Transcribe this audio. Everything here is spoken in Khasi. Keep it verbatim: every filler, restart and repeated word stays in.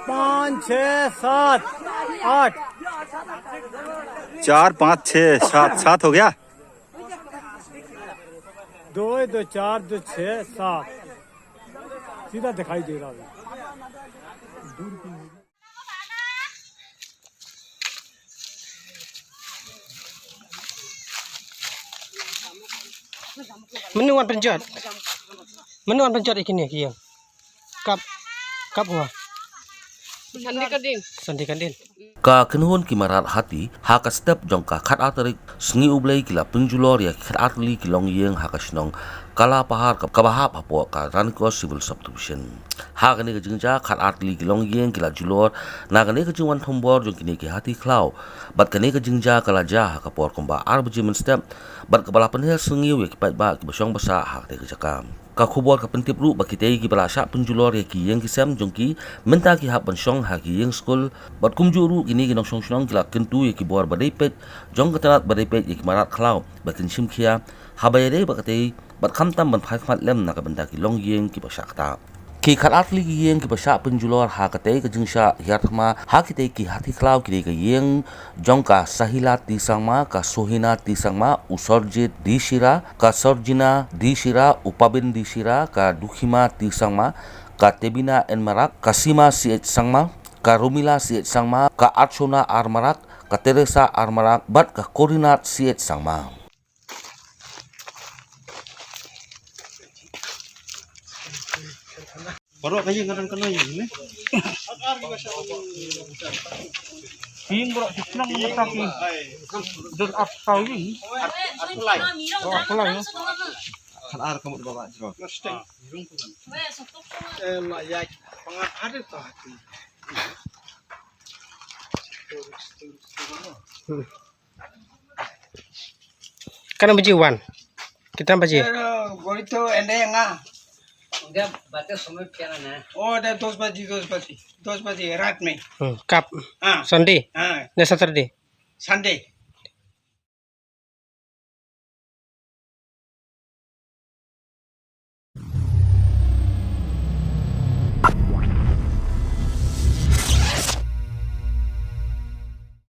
पाँच, छः, सात, आठ। चार, पाँच, छः, सात, सात हो गया। दो, दो, चार, दो, छः, सात। सीधा दिखाई दे रहा है। Mano wan pynjot? Mano wan pynjot ïa kine ki ïing? Kap, kap wa. Sandi Kandin. Sandi Kandin. Ka kynhun ki mrad hati ha ka step jong ka khatar tarik sngi U Blei ki la pynjulor ïa ki khatar tylli ki longïing ha ka shnong Kalapahar kaba hap hapoh ka Ranikos Civil Subdivision. Ha kane ka jingjia khatar tylli ki longïing ki la julor na kane ka jingwan thombor jong kine ki hati khlaw. Bad kane ka jingjia ka la jia ha ka por kumba ar baje mynstep bad kaba la pynher sngew ïa ki paidbah kiba shong ba sah ha kane ka jaka. Ka khubor ka pyntip ruh ba kitei kiba la shah pynjulor ïa ki ïing ki sem jong ki mynta ki hap ban shong ha ki ïing skul. Bad kumjuh ruh kine ki nongshong shnong ki la kyntu ïa ki bor ba dei peit jong ka tnat ba dei peit ïa ki mrad khlaw ba kin shim khia haba ïadei bad katei bad khamtam ban phai khmat lem na ka bynta ki longïing kiba shah ktah. Ki khatar tylli ki ïing kiba shah pynjulor ha katei ka jingshah hiar thma ha kitei ki hati khlaw ki dei ka ïing jong ka Sahila T Sangma, ka Sohina T Sangma, u Sorjit D Shira, ka Sorjina D Shira, u Pabin D Shira, ka Dukhima T Sangma, ka Tebina N Marak, ka Sima C H Sangma, ka Romila C H Sangma, ka Archona R Marak, ka Teresa R Marak bad ka Korinat C H Sangma. Baroh ka ïing ka don kano ïing ne? Ïing baroh ki shnong na mata ki. Don arphew ïing. Arphew lai. Oh, arphew lai, ya. Kan ar ka mut ba ba jrot. Eh, la ïaid pyngat haduh ta hati. Katno baje wan? Kitna baje? Eh, ghori to ende nga. Ende bate samay pya na. Oh, ende dos baje, dos baje. Dos baje, rat mein. Hmm, kap. Ah. Sunday? Ah. Ne Saturday? Sunday.